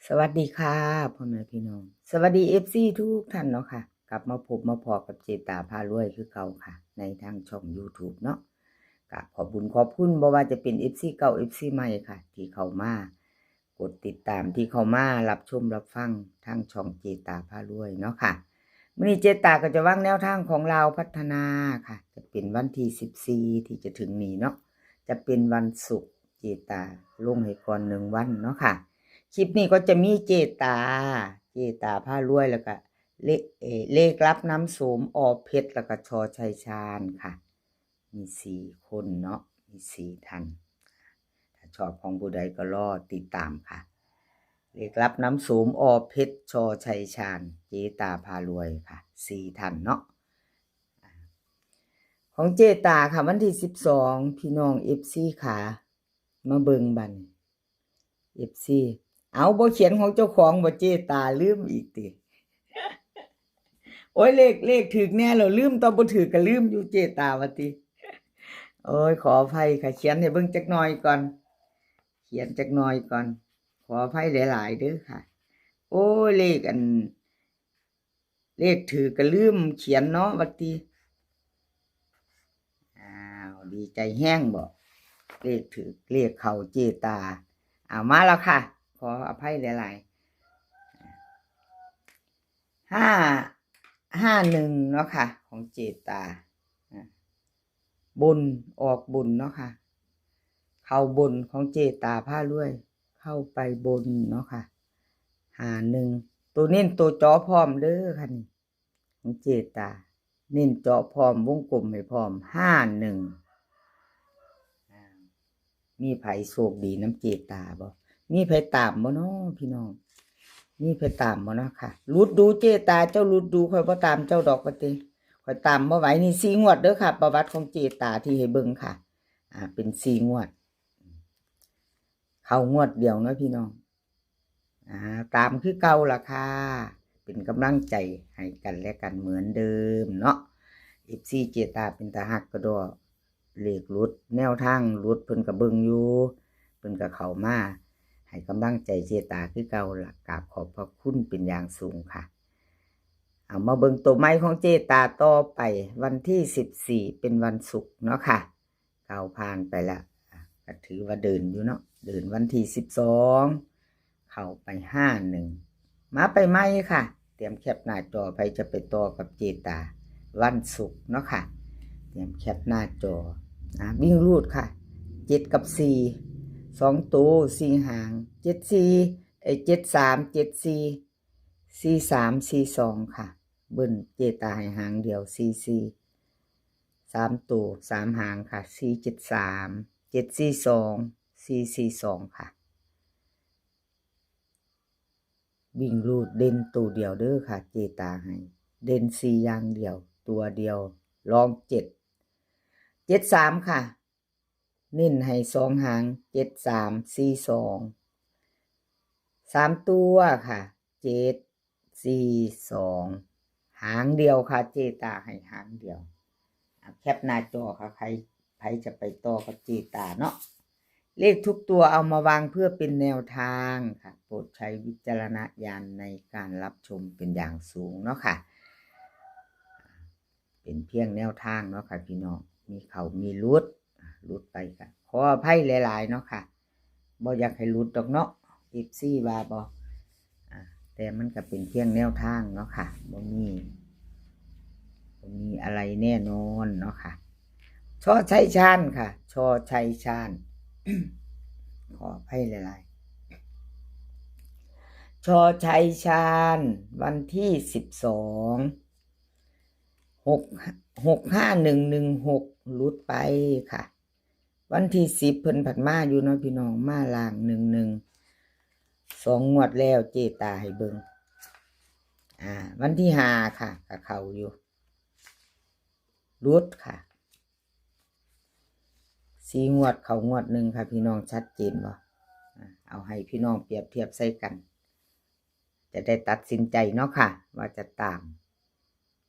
ສະຫວັດດີຄ່ະ ພໍ່ແມ່ພີ່ນ້ອງ ສະຫວັດດີ ເອັຟຊີ ທຸກທ່ານເນາະຄ່ະ. ກັບມາພົບມາພໍ້ກັບເຈຕາພາລວຍຄືເກົ່າຄ່ະ ໃນທາງຊ່ອງ YouTube ເນາະ. ກະຂອບບຸນຂອບຄຸນ ບໍ່ວ່າຈະເປັນ ເອັຟຊີ ເກົ່າ ເອັຟຊີ ໃໝ່ຄ່ະ ທີ່ເຂົ້າມາກົດຕິດຕາມ ທີ່ເຂົ້າມາຮັບຊົມຮັບຟັງທາງຊ່ອງເຈຕາພາລວຍເນາະຄ່ະ. ມື້ນີ້ເຈຕາກໍຈະວາງແນວທາງຂອງລາວພັດທະນາຄ່ະ ຈະເປັນວັນທີສິບສີ່ ທີ່ຈະເຖິງນີ້ເນາະ ຈະເປັນວັນສຸກ ເຈຕາລົງໃຫ້ກ່ອນໜຶ່ງວັນເນາະຄ່ະ. ຄລິບນີ້ກໍຈະມີເຈຕາ ເຈຕາພາລວຍ ແລ້ວກະເລ ເອ ເລກລັບນຳໂສມ ອ ເພັດ ແລ້ວກະ ຊ ໄຊຊານຄ່ະ. ມີສີ່ຄົນເນາະ ມີສີ່ທ່ານ. ຖ້າຊອບຂອງຜູ້ໃດກໍລໍຕິດຕາມຄ່ະ. ເລກລັບນຳໂສມ ອ ເພັດ ຊ ໄຊຊານ ເຈຕາພາລວຍຄ່ະ ສີ່ທ່ານເນາະ. ຂອງເຈຕາຄ່ະ ວັນທີສິບສອງ ພີ່ນ້ອງ ເອັຟຊີ ຂາ ມາເບິ່ງບັດນີ້ ເອັຟຊີ. ເອົາ ບໍ່ຂຽນຂອງເຈົ້າຂອງບໍ່ເຈຕາ ລືມອີກຕິ? ໂອ້ຍ ເລກ ເລກຖືກແດ່ແລ້ວລືມ ຕອນບໍ່ຖືກກໍລືມຢູ່ເຈຕາວ່າຕິ. ໂອ້ຍ ຂໍອະໄພຄ່ະ ຂຽນໃຫ້ເບິ່ງຈັກໜ່ອຍກ່ອນ ຂຽນຈັກໜ່ອຍກ່ອນ ຂໍອະໄພຫຼາຍໆເດີຄ່ະ. ໂອ້ຍ ເລກອັນ ເລກຖືກກໍລືມຂຽນເນາະວ່າຕິ. ອ້າວ ດີໃຈແຮງບໍ ເລກຖືກ ເລກເຂົ້າເຈຕາ. ເອົາ ມາແລ້ວຄ່ະ ຂໍອະໄພຫຼາຍໆ. ຫ້າ ຫ້າໜຶ່ງເນາະຄ່ະ ຂອງເຈຕາ ອ່າ ບົນ ອອກບົນເນາະຄ່ະ ເຂົ້າບົນຂອງເຈຕາພາລວຍ ເຂົ້າໄປບົນເນາະຄ່ະ ຫ້າໜຶ່ງ. ໂຕເນັ້ນໂຕເຈາະພ້ອມເດີຄ່ະນີ້ ຂອງເຈຕາ ເນັ້ນເຈາະພ້ອມ ວົງກົມໃຫ້ພ້ອມ ຫ້າໜຶ່ງ. ອ່າ ມີໃຜໂຊກດີນຳເຈຕາບໍ່? ມີໃຜຕາມບໍ່ນໍພີ່ນ້ອງ? ມີໃຜຕາມບໍ່ເນາະຄ່ະ? ຫຼຸດດູເຈຕາ ເຈົ້າຫຼຸດດູ ຂ້ອຍບໍ່ຕາມເຈົ້າດອກວ່າຕິ. ຂ້ອຍຕາມບໍ່ໄຫວ. ນີ້ສີ່ງວດເດີຄ່ະ ປະຫວັດຂອງເຈຕາທີ່ໃຫ້ເບິ່ງຄ່ະ. ອ່າ ເປັນສີ່ງວດ ເຂົ້າງວດດຽວເນາະພີ່ນ້ອງ. ອ່າ ຕາມຄືເກົ່າລະຄ່ະ ເປັນກຳລັງໃຈໃຫ້ກັນແລະກັນເໝືອນເດີມເນາະ. ເອັຟຊີ ເຈຕາເປັນຕາຮັກກະດໍ ເລກຫຼຸດ ແນວທາງຫຼຸດ ເພິ່ນກະເບິ່ງຢູ່ ເພິ່ນກະເຂົ້າມາໃຫ້ກຳລັງໃຈເຈຕາຄືເກົ່າລະ ກາບຂອບພະຄຸນເປັນຢ່າງສູງຄ່ະ. ເອົາ ມາເບິ່ງໂຕໃໝ່ຂອງເຈຕາຕໍ່ໄປ ວັນທີສິບສີ່ ເປັນວັນສຸກເນາະຄ່ະ. ກ້າວຜ່ານໄປລະ ກະຖືວ່າເດີນຢູ່ເນາະ ເດີນວັນທີສິບສອງ ເຂົ້າໄປຫ້າໜຶ່ງ. ມາໄປໃໝ່ຄ່ະ ຕຽມແຄບໜ້າຈໍ ໃຜຈະໄປຕໍ່ກັບເຈຕາ ວັນສຸກເນາະຄ່ະ ຕຽມແຄບໜ້າຈໍ. ອ່າ ວິ່ງຮູດຄ່ະ ເຈັດກັບສີ່ ສອງໂຕ ສີ່ຫາງ ເຈັດສີ່ ເອີ ເຈັດສາມ ເຈັດສີ່ ສີ່ສາມ ສີ່ສອງຄ່ະ. ເບິ່ນ ເຈຕາໃຫ້ຫາງດຽວ ສີ່ສີ່ ສາມໂຕ ສາມຫາງຄ່ະ ສີ່ເຈັດສາມ ເຈັດສີ່ສອງ ສີ່ສີ່ສອງຄ່ະ. ວິ່ງຮູດເດັ່ນໂຕດຽວເດີຄ່ະ ເຈຕາໃຫ້ເດັ່ນສີ່ຢ່າງດຽວ ຕົວດຽວ ລອງເຈັດ ເຈັດສາມຄ່ະ. ເນັ້ນໃຫ້ສອງຫາງ ເຈັດສາມ ສີ່ສອງ ສາມຕົວຄ່ະ ເຈັດສີ່ສອງ ຫາງດຽວຄ່ະ ເຈຕາໃຫ້ຫາງດຽວ. ອ່າ ແຄບໜ້າຈໍຄ່ະ ໃຜ ໃຜຈະໄປຕໍ່ກັບເຈຕາເນາະ. ເລກທຸກຕົວເອົາມາວາງເພື່ອເປັນແນວທາງຄ່ະ ໂປດໃຊ້ວິຈາລະນະຍານໃນການຮັບຊົມເປັນຢ່າງສູງເນາະຄ່ະ. ເປັນພຽງແນວທາງເນາະຄ່ະພີ່ນ້ອງ ມີເຂົ້າມີຫຼຸດ ຫຼຸດໄປກະຂໍອະໄພຫຼາຍໆເນາະຄ່ະ ບໍ່ຢາກໃຫ້ຫຼຸດດອກເນາະ ເອັຟຊີ ວ່າບໍ່. ອ່າ ແຕ່ມັນກະເປັນພຽງແນວທາງເນາະຄ່ະ ບໍ່ມີ ບໍ່ມີອະໄລແນ່ນອນເນາະຄ່ະ. ຊ ໄຊຊານຄ່ະ ຊ ໄຊຊານ ຂໍອະໄພຫຼາຍໆ ຊ ໄຊຊານ ວັນທີສິບສອງ ຫົກ ຫົກຫ້າໜຶ່ງໜຶ່ງຫົກ ຫຼຸດໄປຄ່ະ. ວັນທີສິບເພິ່ນພັດມາຢູ່ເນາະພີ່ນ້ອງ ມາລ່າງໜຶ່ງໜຶ່ງ ສອງງວດແລ້ວ ເຈຕາໃຫ້ເບິ່ງ. ອ່າ ວັນທີຫ້າຄ່ະ ກະເຂົ້າຢູ່ ຫຼຸດຄ່ະ. ສີ່ງວດເຂົ້າງວດໜຶ່ງຄ່ະ ພີ່ນ້ອງ ຊັດເຈນບໍ່? ອ່າ ເອົາໃຫ້ພີ່ນ້ອງປຽບທຽບໃສ່ກັນ ຈະໄດ້ຕັດສິນໃຈເນາະຄ່ະ ວ່າຈະຕາມ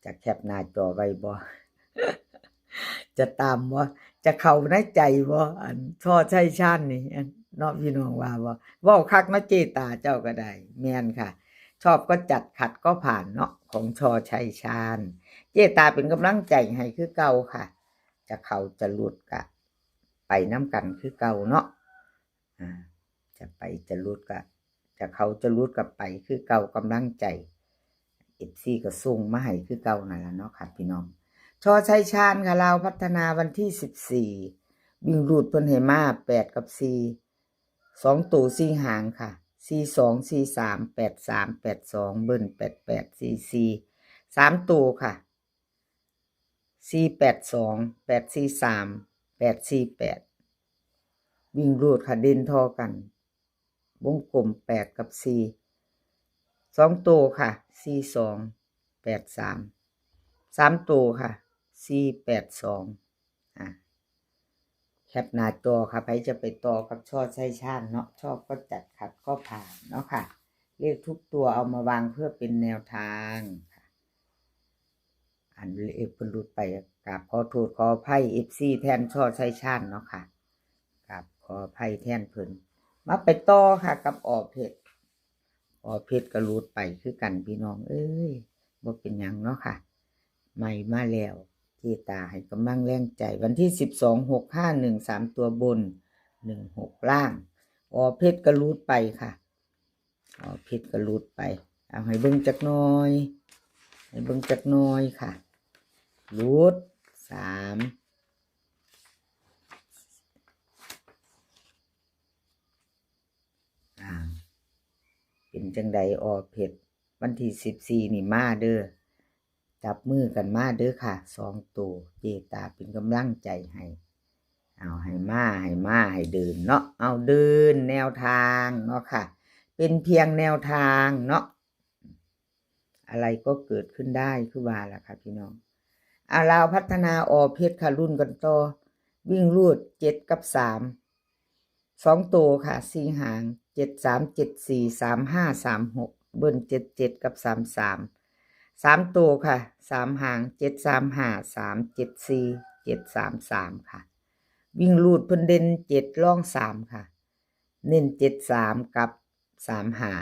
ຈະແຄບໜ້າຈໍໄວ້ບໍ່? ຈະຕາມບໍ່? ຈະເຂົ້າໃນໃຈບໍ່? ອັນ ຊ ໄຊຊານນີ້ ອັນ ເນາະ ພີ່ນ້ອງວ່າບໍ່? ເວົ້າຄັກເນາະ ເຈຕາເຈົ້າກໍໄດ້. ແມ່ນຄ່ະ ຊອບກໍຈັດ ຂັດກໍຜ່ານເນາະ ຂອງ ຊ ໄຊຊານ. ເຈຕາເປັນກຳລັງໃຈໃຫ້ຄືເກົ່າຄ່ະ ຈະເຂົ້າຈະຫຼຸດກະໄປນຳກັນຄືເກົ່າເນາະ. ອາ ຈະໄປຈະຫຼຸດກະ ຈະເຂົ້າຈະຫຼຸດກະໄປຄືເກົ່າ ກຳລັງໃຈ ເອັຟຊີ ກໍສົ່ງມາໃຫ້ຄືເກົ່ານັ້ນລະເນາະຄ່ະພີ່ນ້ອງ. ຊ ໄຊຊານຄ່ະ ລາວພັດທະນາ ວັນທີສິບສີ່ ວິ່ງຮູດເພິ່ນໃຫ້ມາແປດກັບສີ່ ສອງໂຕສີ່ຫາງຄ່ະ ສີ່ສອງ ສີ່ສາມ ແປດສາມ ແປດສອງ ເບິ້ນ ແປດແປດ ສີ່ສີ່ ສາມໂຕຄ່ະ ສີ່ແປດສອງ ແປດສີ່ສາມ ແປດສີ່ແປດ ວິ່ງຮູດຄ່ະ ເດັ່ນທໍ່ກັນ ວົງກົມແປດກັບສີ່ ສອງໂຕຄ່ະ ສີ່ສອງ ແປດສາມ ສາມໂຕຄ່ະ ສີ່ແປດສອງ ອາ ແຄປໜ້າຈໍຄ່ະ ໃຜຈະໄປຕໍ່ກັບ ຊ ໄຊຊານເນາະ ຊອບກໍຈັດ ຂັດກໍຜ່ານເນາະຄ່ະ. ເລກທຸກຕົວເອົາມາວາງເພື່ອເປັນແນວທາງຄ່ະ. ອັນເລກເພິ່ນຫຼຸດໄປ ກາບຂໍໂທດຂໍອະໄພ ເອັຟຊີ ແທນ ຊ ໄຊຊານເນາະຄ່ະ ກາບຂໍອະໄພແທນເພິ່ນ. ມາໄປຕໍ່ຄ່ະກັບ ອ.ເພັດ ອໍເພັດກໍຫຼຸດໄປຄືກັນພີ່ນ້ອງເອີຍ ບໍ່ເປັນຫຍັງເນາະຄ່ະ ໃໝ່ມາແລ້ວ ເຈຕາໃຫ້ກຳລັງແຮງໃຈ. ວັນທີສິບສອງ ຫົກຫ້າໜຶ່ງ ສາມຕົວບົນ ໜຶ່ງຫົກລ່າງ ອໍເພັດກໍຫຼຸດໄປຄ່ະ ອໍເພັດກໍຫຼຸດໄປ ເອົາໃຫ້ເບິ່ງຈັກໜ້ອຍ ໃຫ້ເບິ່ງຈັກໜ້ອຍຄ່ະ ຫຼຸດສາມ ອາ ເປັນຈັ່ງໃດ ອໍເພັດ ວັນທີສິບສີ່ນີ້ມາເດີ ຈັບມືກັນມາເດີຄ່ະ ສອງໂຕ ເຈຕາເປັນກຳລັງໃຈໃຫ້ ເອົາໃຫ້ມາ ໃຫ້ມາ ໃຫ້ເດີນເນາະ ເອົາເດີນແນວທາງເນາະຄ່ະ ເປັນພຽງແນວທາງເນາະ ອາໄລກໍເກີດຂຶ້ນໄດ້ ຄືວ່າລະຄ່ະພີ່ນ້ອງ. ອາ ລາວພັດທະນາ ອໍເພັດຄ່ະ ລຸ້ນກັນຕໍ່ ວິ່ງຮູດເຈັດກັບສາມ ສອງໂຕຄ່ະ ສີ່ຫາງ ເຈັດສາມ ເຈັດສີ່ ສາມຫ້າ ສາມຫົກ ເບິ້ນເຈັດເຈັດກັບສາມສາມ ສາມໂຕຄ່ະ ສາມຫາງ ເຈັດສາມຫ້າ ສາມເຈັດສີ່ ເຈັດສາມສາມຄ່ະ. ວິ່ງຮູດເພິ່ນເດັ່ນເຈັດ ລອງສາມຄ່ະ ເນັ້ນເຈັດສາມກັບສາມຫ້າ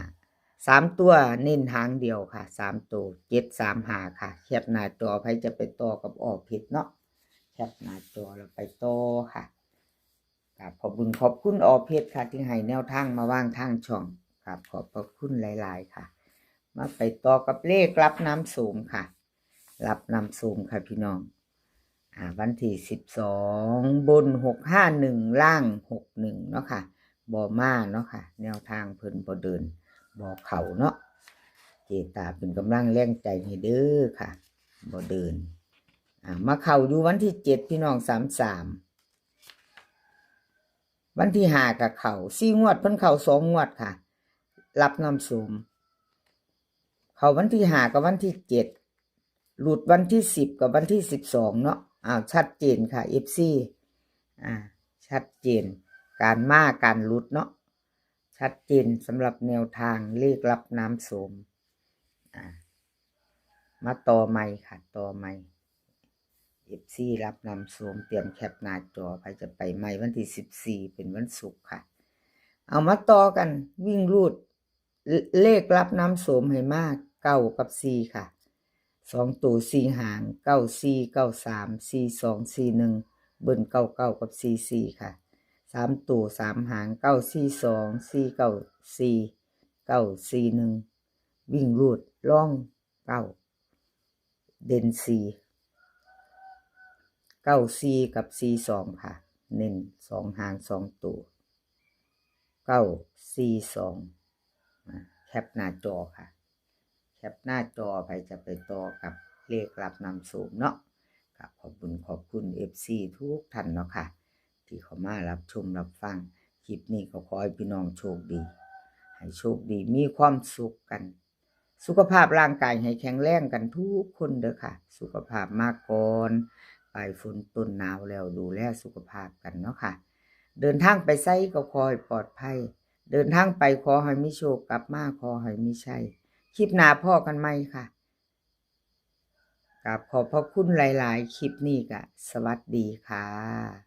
ສາມຕົວເນັ້ນຫາງດຽວຄ່ະ ສາມໂຕ ເຈັດສາມຫ້າຄ່ະ. ແຄບໜ້າຈໍ ໃຜຈະໄປຕໍ່ກັບ ອໍເພັດເນາະ ແຄບໜ້າຈໍແລ້ວໄປຕໍ່ຄ່ະ. ກາບຂອບບຸນຂອບຄຸນ ອໍເພັດຄ່ະ ທີ່ໃຫ້ແນວທາງມາວາງທາງຊ່ອງ ກາບຂອບພະຄຸນຫຼາຍໆຄ່ະ. ມາໄປຕໍ່ກັບເລກລັບນ້ຳໂສມຄ່ະ ລັບນ້ຳໂສມຄ່ະພີ່ນ້ອງ. ອາ ວັນທີສິບສອງ ບົນຫົກຫ້າໜຶ່ງ ລ່າງຫົກໜຶ່ງເນາະຄ່ະ ບໍ່ມາເນາະຄ່ະ ແນວທາງເພິ່ນບໍ່ເດີນ ບໍ່ເຂົ້າເນາະ. ເຈຕາເປັນກຳລັງແຮງໃຈໃຫ້ເດີຄ່ະ ບໍ່ເດີນ. ອາ ມາເຂົ້າຢູ່ວັນທີເຈັດ ພີ່ນ້ອງ ສາມສາມ ວັນທີຫ້າກໍເຂົ້າ ສີ່ງວດ ເພິ່ນເຂົ້າສອງງວດຄ່ະ ລັບນ້ຳໂສມ ເຂົ້າວັນທີຫ້າກັບວັນທີເຈັດ ຫຼຸດວັນທີສິບກັບວັນທີສິບສອງເນາະ. ອ້າວ ຊັດເຈນຄ່ະ ເອັຟຊີ ອາ ຊັດເຈນ ການມາການຫຼຸດເນາະ ຊັດເຈນສຳລັບແນວທາງເລກລັບນ້ຳໂສມ. ອາ ມາຕໍ່ໃໝ່ຄ່ະ ຕໍ່ໃໝ່ ເອັຟຊີ ລັບນ້ຳໂສມ ຕຽມແຄບໜ້າຈໍ ໃຜຈະໄປໃໝ່ ວັນທີສິບສີ່ ເປັນວັນສຸກຄ່ະ. ເອົາມາຕໍ່ກັນ ວິ່ງຮູດ ເລ- ເລກລັບນ້ຳໂສມໃຫ້ມາ ເກົ້າກັບສີ່ຄ່ະ ສອງໂຕສີ່ຫາງ ເກົ້າສີ່ ເກົ້າສາມ ສີ່ສອງ ສີ່ໜຶ່ງ ເບິ້ນເກົ້າເກົ້າກັບສີ່ສີ່ຄ່ະ. ສາມໂຕສາມຫາງ ເກົ້າສີ່ສອງ ສີ່ເກົ້າສີ່ ເກົ້າສີ່ໜຶ່ງ ວິ່ງຮູດ ລອງເກົ້າ ເດັ່ນສີ່ ເກົ້າສີ່ກັບສີ່ສອງຄ່ະ ເນັ້ນສອງຫາງສອງໂຕ ເກົ້າສີ່ສອງ. ອາ ແຄບໜ້າຈໍຄ່ະ ແຄບໜ້າຈໍ ໃຜຈະໄປຕໍ່ກັບເລກລັບນ້ຳໂຊມເນາະ. ກໍຂອບຄຸນ ຂອບຄຸນເອັຟຊີທຸກທ່ານເນາະຄ່ະ ທີ່ເຂົ້າມາຮັບຊົມຮັບຟັງ. ຄລິບນີ້ກໍຂໍໃຫ້ພີ່ນ້ອງໂຊກດີ ໃຫ້ໂຊກດີ ມີຄວາມສຸກກັນ ສຸຂະພາບຮ່າງກາຍໃຫ້ແຂງແຮງກັນທຸກຄົນເດີຄ່ະ. ສຸຂະພາບມາກ່ອນ ປາຍຝົນຕົ້ນໜາວແລ້ວ ດູແລສຸຂະພາບກັນເນາະຄ່ະ. ເດີນທາງໄປໃສກໍຂໍໃຫ້ປອດໄພ ເດີນທາງໄປຂໍໃຫ້ມີໂຊກ ກັບມາຂໍໃຫ້ມີໄຊ. ຄລິບໜ້າພໍ້ກັນໃໝ່ຄ່ະ. ກາບຂອບພະຄຸນຫຼາຍໆ. ຄລິບນີ້ກະສະຫວັດດີຄ່ະ.